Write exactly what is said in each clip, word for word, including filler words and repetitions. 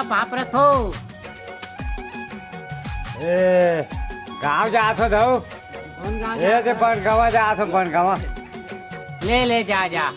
पाप रथो। ए, गाँव जात हो धऊ? कौन गाँव ए, जात ते हो? बनगाँव जात हो, बनगाँव। ले, ले, जा, जा।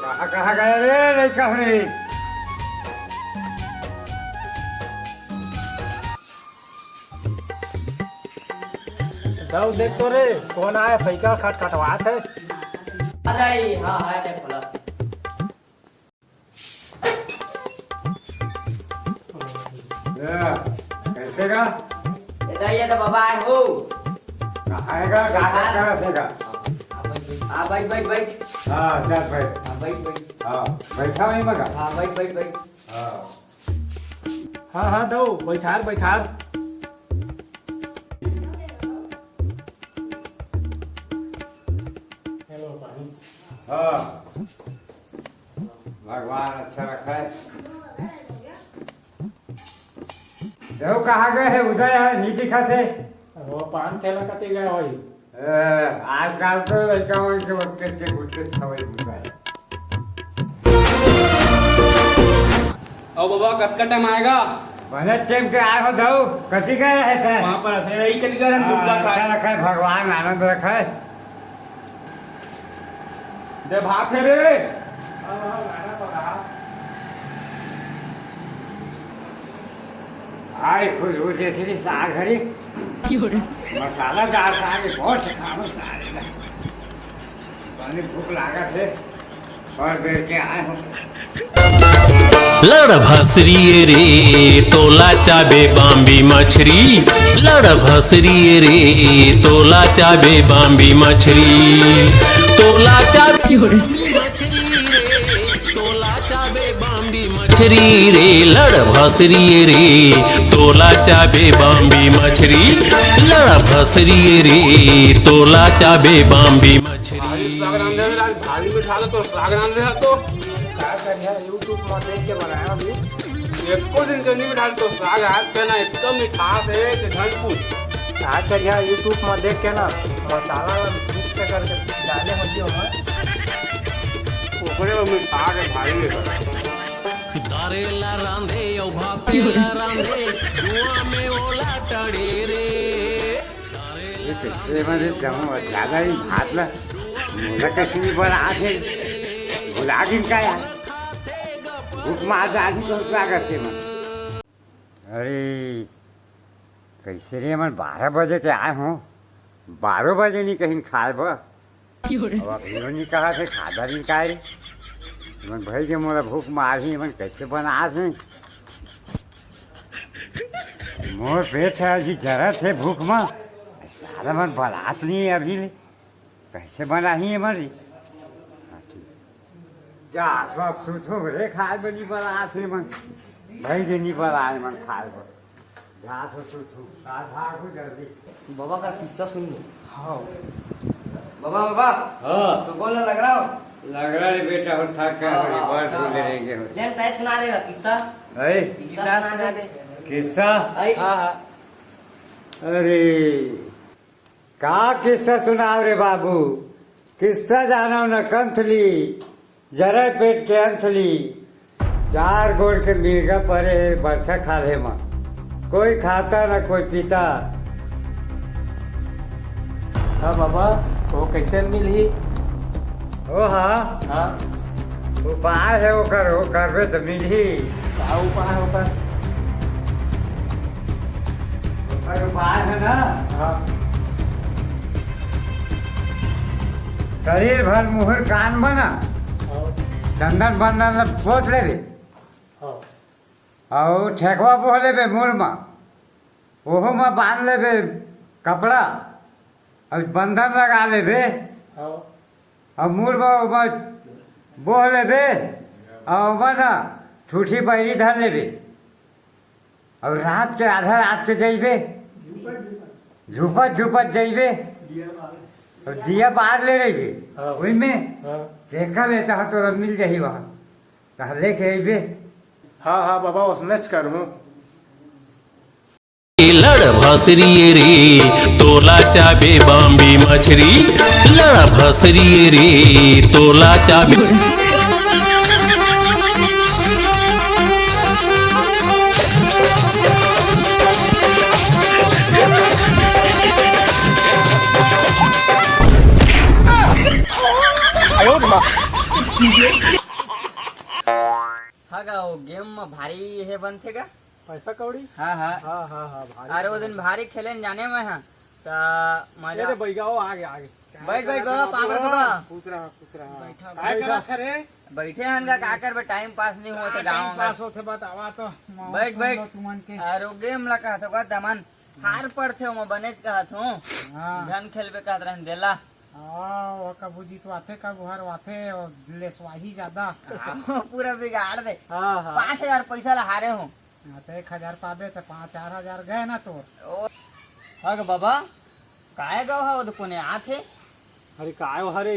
कहाँ, कहाँ गए रे लइका हो रे? दाऊ, देख तो रे, कौन आय, फइका खटखटवात हे। अरे, हाँ, हाँ, देख बोला। ए, कइसे गा? ए, दाई, ये तो बाबा आय हो। कहाँ आय गा? का, का, का, का, का? हाँ, बइठ, बइठ, बइठ। हाँ, चल, बइठ। हाँ, बइठ, बइठ। हाँ, बइठा वहीं मगा। हाँ, बइठ, बइठ, बइठ। हाँ। हाँ, हाँ, दऊ, बइठार, बइठार। हेलो, पानी। हाँ। भगवान अच्छा रखे। दऊ कहाँ गए हे? उदय हे, नहीं दिखत हे। वो पान ठेला कति गए होही। ए, आजकल तो लइका मन के ओतके चे गुटके खवई बुता हे। अउ बाबा, कतका टाइम आय गा? बने टाइम के आय हो दऊ, कति गए रहे थे? वहाँ पर रखे, यही कति गए रहे, हाँ, भूख लगा अच्छा रखे, भगवान आनंद रखे। दे भात हे रे। भाई, खुशबू जैसी साग हरी। क्यों रे? मसालादार साग है, बहुत खाओ सारे ना। बड़ी भूख लागत है, और बेर के आए हो। लड़ भसरी रे, तोला चाबे बाम्बी मछरी। लड़ भसरी रे, तोला चाबे बाम्बी मछरी। तोला चाबे क्यों रे? मछरी रे, तोला चाबे बाम्बी मछरी रे, लड़ भसरी रे, तोला चाबे बाम्बी मछरी, लड़ भसरी रे, तोला चाबे बाम्बी मछरी। भारी साग रांधे हे आज, भारी मिठा तो साग रांधे हे तो। का करिया, YouTube में देख के बनाया अभी। एको दिन के नहीं मिठास तो साग आज के ना एकदम मिठास हे कि झन पूछ। आज का यहाँ YouTube में देख के ना मसाला mix करके डाले होती हो ना। ओकरे में मिठास हे भाई। दारे ला रांधे अउ भापे ला रांधे, धुआं में ओला टड़े रे। ये कैसे मने जमा ज्यादा ही भात ला, मोला कैसे नहीं बना आथे, भुला दिन का यार। भूख मार जाही तो लागत हे मन। अरे, कइसे रे, मन बारह बजे के आय हों, बारह बजे नहीं कहीं खाय बर। अब अभी नहीं कहा थे, खादा नहीं खाय रे। मन भाई के मोला भूख मारही, मन कइसे बनात हे? मोर पेट ह अजी जरत हे भूख म, साला मन बनात नहीं हे अभी ले। कइसे बनाही एमन रे? हाँ, ठीक। जा, सब सुथो रे, खाय बर नी बनात हे मन। भाई जे नी बनाय मन खाय बर। जा, सब सुथो। आ, भागो जल्दी। बाबा का किस्सा सुन लो। हाँ। बाबा, बाबा। हाँ। तो कौन लग रहा हो? लग रहा रे बेटा, और थक गए हाँ, हो, हाँ, बार हाँ, बोले हाँ। रहेंगे हम। ले, तय सुना देगा किस्सा। है? किस्सा सुना दे। किस्सा? है? हाँ, हाँ। अरे। का किस्सा सुनाव रे बाबू, किस्सा जानव न कंथली, जरय पेट के अंथली, चार गोड़ के मिर्गा परे हे बरछा खाल्हे म, कोई खाता न कोई पीता। हाँ बाबा, वो कैसे मिलही? ओ हाँ। हाँ। उपाय हे ओकर, वो करबे त मिलही। का उपाय हे ओकर? ओकर उपाय हे ना? हाँ। शरीर भर मुहुर कान म ना, हाँ। चंदन बंदन ल पोत लेबे। हाँ। अउ ठेकवा बोह लेबे मुड़ म, ओहू म बांध लेबे कपड़ा, अउ बंदन लगा लेबे। हाँ। अउ मुड़ म ओमा बोह लेबे, अउ ओमा न ठूठी बहिरी धर लेबे। अउ रात के आधा रात के जइबे, झुपत झुपत जइबे, अउ जिया बार ले रहिबे। हाँ। ओही में हाँ। देखा लेता हो तो मिल जाही वहाँ, कहा लेके अइबे। हाँ, हाँ बाबा, ओसनेच करहूँ। लड़ भसरी रे, तोला चाबे बाम्बी मछरी। लड़ भसरी रे, तोला चाबे। हाँ गा, वो game में भारी हे बनथे गा। पैसा कौड़ी? हाँ, हाँ। हाँ, हाँ, हाँ, भारी अरे, वो दिन भारी खेले न जाने मैं, हाँ। त मजा। अरे, बैगा, वो आगे, आगे। बैठ, बैठ, बाबा, पाँव परत हँव। खुश रहा, खुश रहा। बैठा, काय बैठा। करत हस रे? बैठे हन गा, का करबे, time pass नहीं होत हाँ, गाँव time में। Pass होत हे, बतावा तो। माहौल बैठ, सुन बैठ। लो तुमन के। अरे, वो game ला कहत हँव गा, दमन। हार पड़थे, ओमा बनेच कहत हँव। हाँ। झन खेलबे कहत रहन देला। हाँ, वो कभू जितवाथे, कभू हरवाथे, वो लेसवाही ज्यादा। हाँ, पूरा बिगाड़ दे। हाँ, हाँ। पाँच हजार पैसा ला हारे हँव। हाँ, त एक हजार पाबे, त पाँच, चार हजार गए ना तोर। ओ, हग बाबा, काय गव हा, वो तो कोने आथे? अरे, काय हो हरे?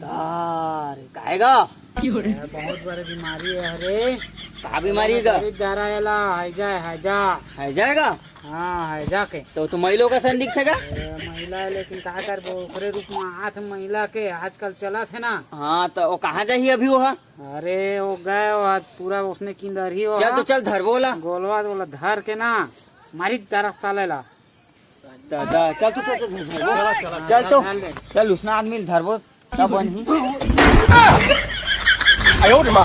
दादा रे, काय गा? ए, बहुत बड़े बीमारी हे हरे। का बीमारी गा? गरीब दारा एला, हैजा, हैजा। हैजा गा? हाँ, हैजा के। तो तू महिलो का सन दिखथे गा? ए, महिला हे, लेकिन का करबो, ओकरे रूप में आथ महिला के आजकल चलत हे ना। हाँ, तो वो कहाँ जाही अभी वो हा? अरे, वो गए, वो आज पूरा उसने किंदर ही वो चल हा। तो चल, धरबो ला। गोलवा, ओला धर के ना, मारी दारा साले ला। दादा, चल तू, चल, चल, चल, चल, चल, चल तू। चल, चल, चल। चल, उसने आदमी ल धरबो, तब बनही। आयो रे माँ।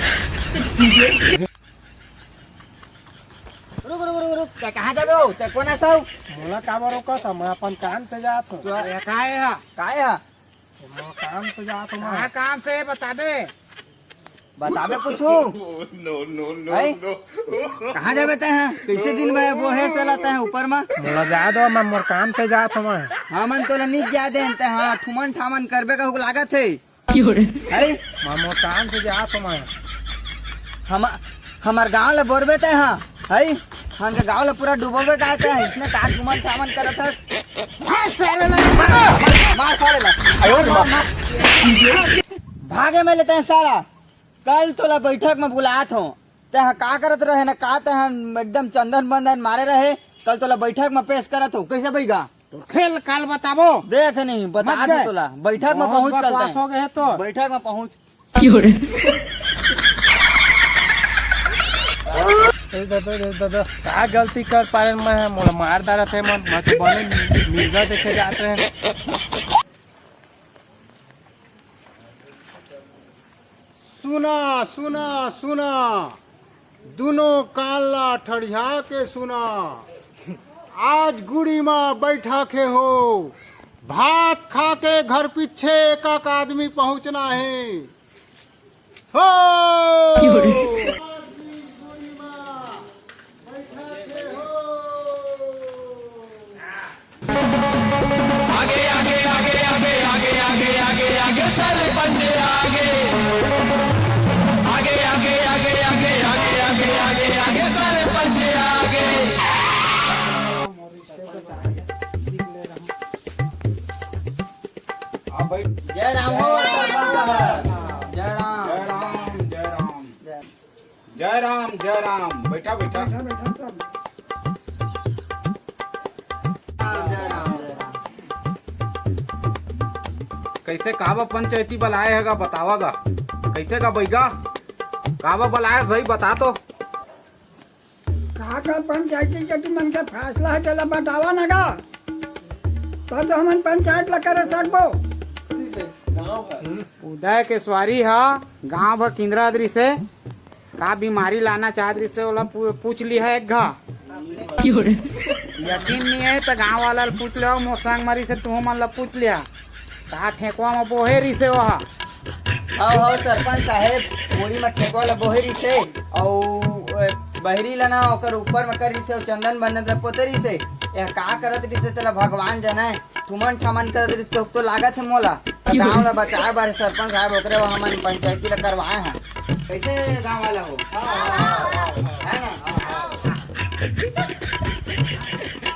रुक, रुक, रुक, रुक, तैं कहाँ जाबे हो? तैं कोन अस हो? मोला काबर रोकत ह? मैं अपन काम से जात हूँ। तो ये काय ह? काय ह? मैं काम से जात हूँ मैं। कहाँ काम से बताबे? बताबे कुछु? No, no, no, हैं? No। कहाँ जाबे तैं ह? कैसे दिन में वो है साला तैं ह ऊपर में? मोला जा दो, मैं मोर काम से जात हूँ मैं। हमन तोला नी जा देन तैं ह, ठुमन ठामन करबे कहू लागत हे। हैं? मैं मोर काम से जात हूँ मैं। हम, हमर गाँव ल बोरबे तैं ह, हैं? हमके गाँव ल पूरा डुबोबे का तैं ह, इसने का ठुमन ठामन करत हस? मार साले ला, मार, मार साले ला। आयो रे माँ। भागे में लेते हैं साला। कल तोला बैठक में बुलात हो, तैं ह का करत रहे ना का, तैं ह एकदम चंदन बंदन मारे रहे। कल तोला बैठक में पेश करत हो, कैसे बइगा? तोर खेल काल बताबो। देख नहीं, बता मत दे जाए। तोला बैठक में बहुत पहुंच कल बकवास तैं। हो गए तो। बैठक में पहुंच। ए दादा, ए दादा, का गलती कर पारेन मैं ह? मोला मार डारत हे मन, मैं तो बने मिर्गा देखे जात रहे। सुना, सुना, सुना, दुनो कान ला ठड़िया के सुना। आज गुड़ी मा बैठक हे हो, भात खा के घर पीछे एक एक आदमी पहुंचना हे। हो! आगे, आगे, आगे, आगे, आगे, आगे, आगे, आगे, सरपंच आगे। आगे, आगे, आगे, आगे, आगे, आगे, आगे, आगे, आगे, सरपंच आगे। जय राम हो, सरपंच साहब। जय राम। जय राम, जय राम। जय जय राम, जय राम। बैठा, बैठा। बैठा, बैठा, सब। जय राम, जय राम। कैसे काबर पंचायती बलाए हे गा, बतावा गा। कैसे गा बैगा? काबर बलाए भाई, बता तो। का का पंचायती के तुमन के फैसला हे, तेला बतावा ना गा। तब तो हमन पंचायत ला करे सकबो। उदय के सुवारी ह गांव भर किंदरा दृश्य का बीमारी लाना चाहत रहिस हे, ओला पू-, पूछ लिहा एक घा। क्यों रे? यकीन नहीं हे त गांव वाला ल पूछ लेवा, मोर संग मरिस हे, तुहू मन ल पूछ लिहा। का ठेकवा म बोहे रहिस हे ओहा? हव, हव, सरपंच साहेब, कोड़ी म ठेकवा ल बोहे रहिस हे, अउ, ए, बहिरी ल ना ओकर ऊपर म कर रहिस हे, अउ चंदन बंदन ल पोते रहिस हे। ए का करत रहिस हे, तेला भगवान जानय। ठुमन ठामन करत रहिस तो, तो लागत हे मोला। त गांव ला बचाए बर सरपंच साहब ओकरे बर हमन पंचायती ला करवाए हन। कैसे गांव वाला हो? है ना?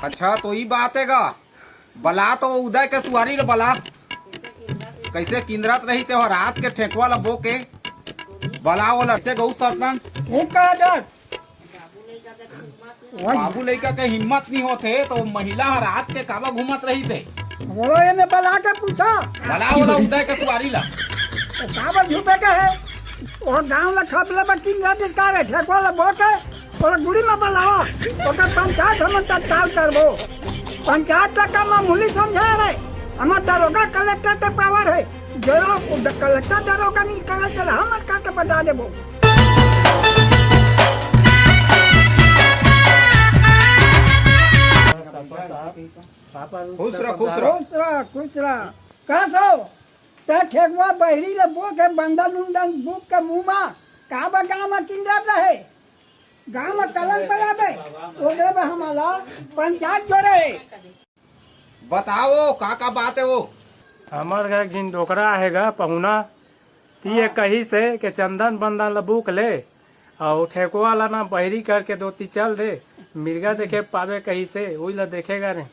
अच्छा, तो ई बात हे गा, बला तो उदय के सुवारी ल बला। कइसे किंदरत रहिस ते ह रात के ठेकवा ल बो के। बला ओला, कइसे गऊ सरपंच? ठीक कहा डर। वही। बाबू लइका के हिम्मत नहीं होत हे, तो महिला ह रात के काबर घूमत रहिस ते? बोलो, एमे बला के पूछा। बला ओला उदय के सुवारी ला। तो काबर झुपे के हे? वो गांव ला खपले बा किंदरत रहिस का रे, ठेकवा ला बो के, ओला गुड़ी में बलावा, ओकर पंचायत हमन तत्काल करबो। पंचायत ला का मामूली समझे रे, हमर दरोगा कलेक्टर के पावर हे, जरो कलेक्टर दरोगा नहीं करे चला, हमन करके बता देबो। खुश रह, खुश रह। खुश रह, खुश रह। का सो? त ठेकवा बहिरी ले बो के बंदन उंदन बुक के मुंह मा, का बा गांव मा किंदर रहे? गांव में कलंक फैलाबे, ओकरे बर हमला पंचायत जोरे। बताओ, का का बात हे वो? हमर घर जिन डोकरा हे गा पहुना, ती ये कहिस हे के चंदन बंदन ल बुक ले, अउ ठेकवा ल ना बहिरी करके दोती चल दे, मिर्गा देखे पाबे कहिस हे, उही ल देखे गा रे।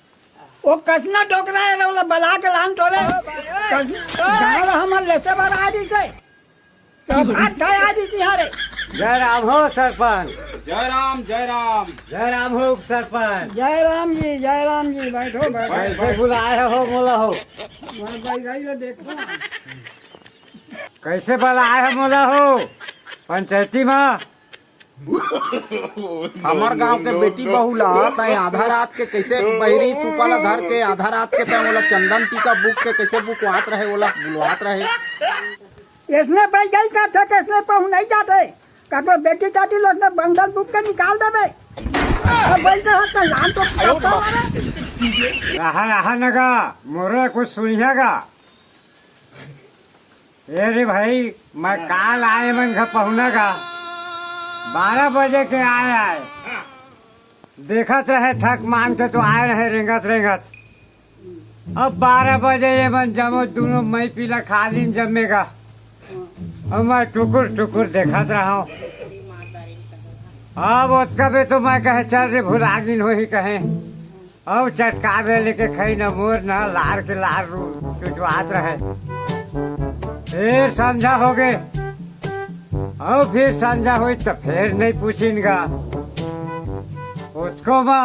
वो कसना डोकरा हे रे, ओला बला के लान टोरे। कस-, गाँव हमर लेते बर आ रही से। तो भात खाए आ जी तिहारे। जय राम हो सरपंच। जय राम, जय राम। जय राम हो उप सरपंच। जय राम जी, जय राम जी, बैठो, बैठो। कैसे बुलाए हो मोला हो? मैं बैठ गई तो देखो। कैसे बुलाए हो मोला हो? पंचायती मा? हमर गांव के बेटी बहू ला तैं आधा रात के कैसे बहिरी सुपा ला धर के आधा रात के तैं ओला चंदन टीका बुक के कैसे बुकवात रहे, ओला बुलवात रहे? इसने बैठ गई का थे, कैसने पहुंच नहीं जाते। काको बेटी टाटी लोग ने बंडल बुक के निकाल देबे। अब बैठ के हाथ का लान तो फटाफट मारे। रहा, रहा नगा, मोरे कुछ सुनिया गा। ए रे भाई, मैं काल आए मन घर पहुना गा। बारह बजे के आए आए। देखत रहे थक मान के तो आए रहे रेंगत रेंगत। अब बारह बजे ये मन जमो दोनों मई पीला खा लीन जमेगा। अब मैं टुकुर टुकुर देखत रहा हूँ। अब ओतका बे तो मैं कहे चल रे भुला गिन होही कहे। अब चटकार ले लेके खई न मोर न लार के लार रू चुचवात रहे। फिर संझा हो गे। अब फिर संझा होई त फिर नहीं पूछिन गा। ओतको मा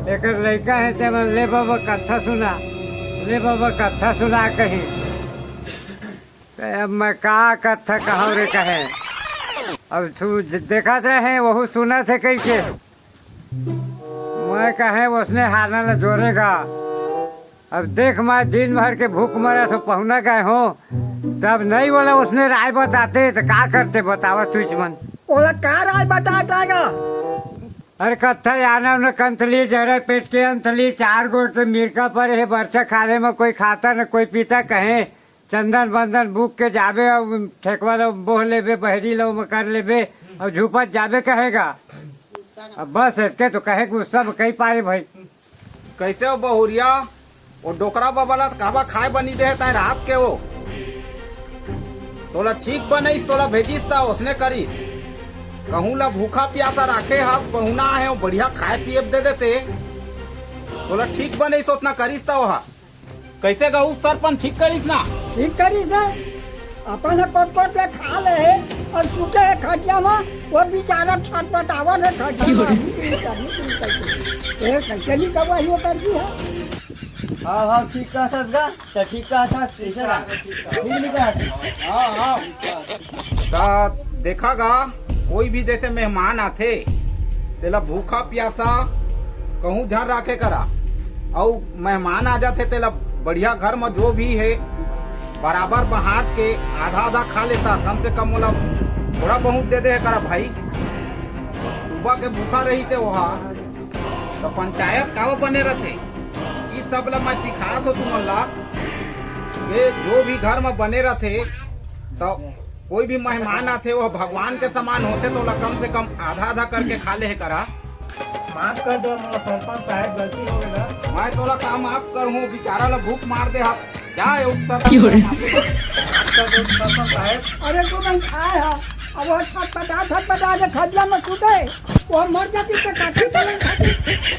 एकर लइका हे ते मन ले बाबा कत्था सुना, ले बाबा कत्था सुना कही। ते अब मैं का कत्था कहूँ रे कहे। अब तू ज-, देखत रहे वहू सुनत हे कइसे। मैं कहे उसने हाना ला जोरेगा। अब देख मैं दिन भर के भूख मरा तो पहुना गए हो, तब नहीं बोला उसने राय बताते तो का करते बतावा तुझ मन। ओला का राय बता जाएगा? अरे कत्था आना उन्हें कंतली जरा पेट के अंतली चार गोट के मिर्का पर हे बरछा खाने में कोई खाता न कोई पीता कहे चंदन बंदन बुक के जाबे अउ ठेकवा लो बोह लेबे बहरी लो में कर लेबे अउ झूपत जाबे कहेगा। अब बस एतके तो कहे गुस्सा में कई पारे भाई। कैसे हो बहुरिया? वो डोकरा बाबा ला काबा खाए बनी दे तय रात के वो। तोला ठीक बनइस, तोला भेजिस ता ओसने करिस। कहूँ ला भूखा प्यासा राखे हस, पहुना हे, वो बढ़िया खाए पिए दे देते। तोला ठीक बनइस, ओतना करिस ता ओहा। कैसे गऊ सरपंच ठीक करिस ना? ठीक करिस हे। अपन ह कोट कोट के खा ले हे अउ सुते हे खटिया म, वो बेचारा छटपटावत हे खटिया म। ये कैसे नहीं कबो ही वो कर दी है? हाँ, हाँ, ठीक कहत हस गा, त ठीक कहत हस, ठीक कहत हस। हाँ, हाँ। त देखा गा, कोई भी जैसे मेहमान आथे, तेला भूखा प्यासा कहूँ ध्यान राखे करा। अउ मेहमान आ जाथे, तेला बढ़िया घर म जो भी हे, बराबर बाँट के आधा आधा खा लेता, कम से कम ओला थोड़ा बहुत दे दे करा भाई। सुबह के भूखा रहिथे ओहा, त पंचायत काबर बने रथे? ई सब ला मैं सिखात हो तुमन ला, के जो भी घर म बने रथे, त कोई भी मेहमान आथे, वो भगवान के समान होथे, तो ओला कम से कम आधा आधा करके खा ले करा। माफ कर दो मोला सरपंच साहब, गलती हो गया। मैं तोला का माफ करहूँ, बेचारा ला भूख मार दे हा। जा, ए उत्तर क्यों रे? माफ कर दो सरपंच साहब। अरे तू मन खाए हा, अब वो छटपटा छटपटा के खटिया में सुते। वो मर जाती तो काठी पलंग खाती।